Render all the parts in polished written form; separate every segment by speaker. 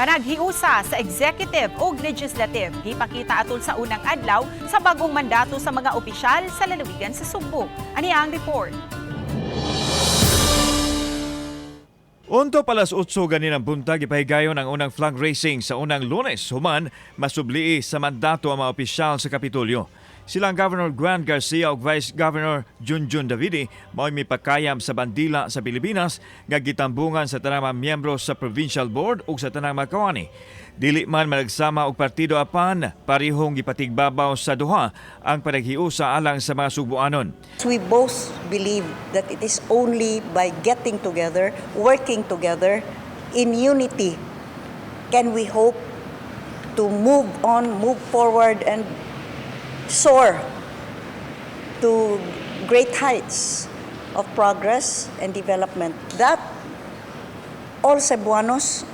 Speaker 1: Panaghiusa sa executive o legislative gipakita atol sa unang adlaw sa bagong mandato sa mga opisyal sa lalawigan sa Sugbo. Ani ang report.
Speaker 2: Unto palas 8 ganinang buntag, ipahigayon ang unang flag raising sa unang Lunes human masublii sa mandato ang mga opisyal sa Kapitolyo. Silang Governor Juan Garcia ug Vice Governor Junjun Davide mao'y mipakayam sa bandila sa Pilipinas nga gitambungan sa tanang mga miyembro sa Provincial Board ug sa tanang mga kawani. Dili man managsama og partido, apan parehong gipatigbabaw sa duha ang panaghiusa alang sa mga Sugboanon.
Speaker 3: We both believe that it is only by getting together, working together in unity, can we hope to move on, move forward, and soar to great heights of progress and development that all Cebuanos,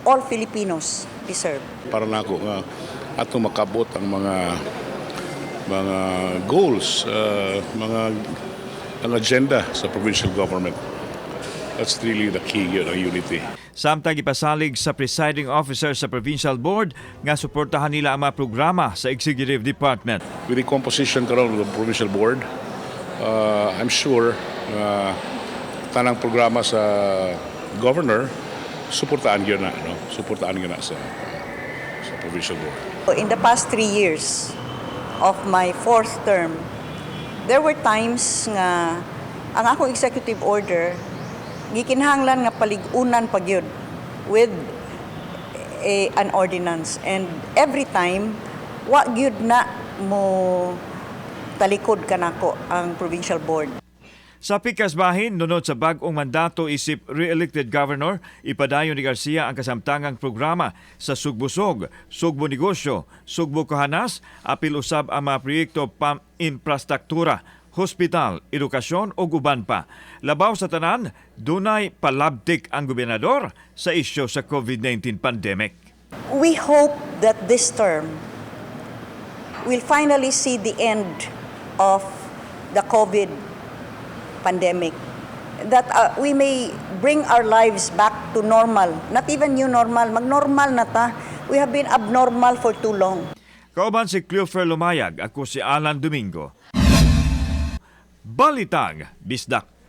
Speaker 3: all Filipinos deserve.
Speaker 4: Para nako nga ato makabot ang mga goals, mga ang agenda sa provincial government. That's really the key, yun, ang unity.
Speaker 2: Samtang ipasalig sa presiding officer sa Provincial Board nga suportahan nila ang mga programa sa Executive Department.
Speaker 4: With the composition karon of the provincial board, I'm sure tanang programa sa governor suportaan gyud na, no? Suportaan gyud na sa provincial board.
Speaker 3: In the past 3 years of my fourth term, there were times nga ang akong executive order gikinahanglan nga palig-unan pa gyud with an ordinance, and every time wa gyud na mo talikod kanako ang provincial board.
Speaker 2: Sa pikas bahin, nunod sa bag-ong mandato isip re-elected governor, ipadayon ni Garcia ang kasamtangang programa sa Sugbusog, Sugbo Negosyo, Sugbo Kahanas, apil usab ang mga proyekto pam infrastruktura, hospital, edukasyon o uban pa. Labaw sa tanan, dunay palabtik ang gobernador sa isyu sa COVID-19 pandemic.
Speaker 3: We hope that this term will finally see the end of the COVID pandemic. That we may bring our lives back to normal. Not even new normal, mag-normal na ta. We have been abnormal for too long.
Speaker 2: Kauban si Cleofer Lumayag, ako si Alan Domingo. Balitang Bisdak.